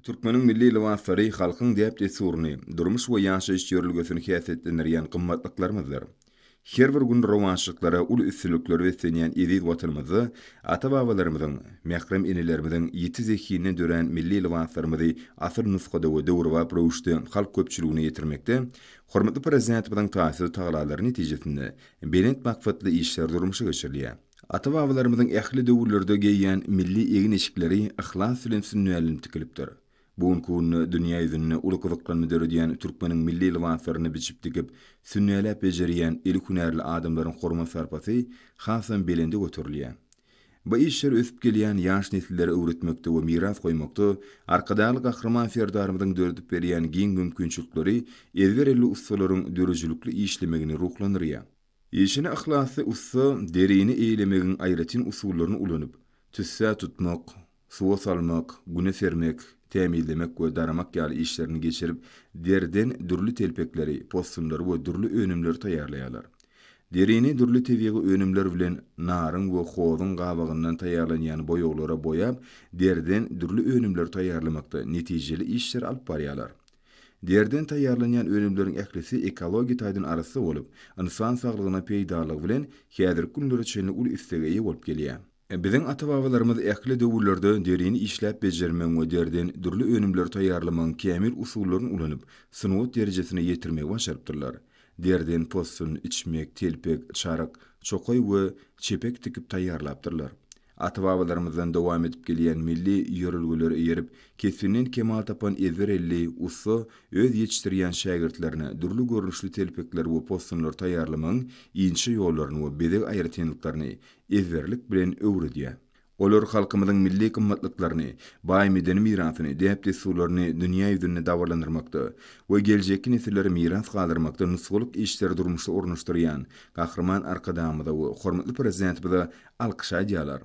Türkmeniň milli lybaslary halkyň däp-dessuryny, durmuş we ýaşaýyş ýörelgesini häsiýetlendirýän gymmatlyklarymyzdyr. Her bir gün rowaçlyklara, uly üstünliklere beslenýän eziz Watanymyzda ata-babalarymyzyň, mährem enelerimiziň ýiti zehininden dörän milli lybaslarymyzy asyl nusgada we döwrebap röwüşde halk köpçüligine ýetirmekde hormatly Prezidentimiziň taýsyz tagallalary netijesinde belent maksatly işler durmuşa geçirilýär. Ata-babalarymyzyň ähli döwürlerde geýýän milli egin-eşikleri yhlas bilen sünnälenip tikilipdir. Bu günki günde dünýä ýüzünde uly gyzyklanma döredýän türkmeniň milli lybaslaryny biçip-dikip, sünnäläp bejerýän eli hünärli adamlaryň hormat-sarpasy hasam belende göterilýär. Bu işleri ösüp gelýän ýaş nesillere öwretmekde we miras goýmakda Arkadagly Gahryman Serdarymyzyň döredip berýän giň mümkinçilikleri ezber elli ussalaryň döredijilikli işlemegini ruhlandyrýar. Işine yhlasly ussa derini eýlemegiň aýratyn usullaryny ulanyp, tüssä tutmak, suwa salmak, güne sermek, tämizlemek we daramak ýaly işlerini geçirip, deriden dürli telpekleri, possunlary we dürli önümleri taýýarlaýarlar. Derini dürli tebigy önümler bilen naryň we hozuň gabagyndan taýýarlanýan boýaglara boýap, deriden dürli önümleri taýýarlamakda netijeli işleri alyp barýarlar. Deriden taýýarlanýan önümleriň ählisi ekologiýa taýdan arassa bolup, ynsan saglygyna peýdalygy bilen häzirki günlere çenli uly islege eýe bolup gelýär. Biziň ata-babalarymyz ähli döwürlerde derini işläp bejermegiň we deriden dürli önümleri taýýarlamagyň kämil usullaryny ulanyp, sungat derejesine ýetirmegi başarypdyrlar. Deriden possun, içmek, telpek, çaryk, çokaý we çepek tikip taýýarlapdyrlar. Ata-babalarymyzdan dowam edip gelýän milli ýörelgelere eýerip, kesbinden kemal tapan ezber elli ussa öz ýetişdirýän şägirtlerine dürli görnüşli telpekleri we possunlary taýýarlamagyň inçe ýollaryny we bezeg aýratynlyklaryny ezberlik bilen öwredýär. Olar halkymyzyň milli gymmatlyklaryny, baý medeni mirasyny, däp-dessurlaryny dünýä ýüzünde dabaralandyrmakda we geljekki nesillere miras galdyrmakda nusgalyk işleri durmuşda ornaşdyrýan Gahryman Arkadagymyza we hormatly Prezidentimize alkyş aýdýarlar.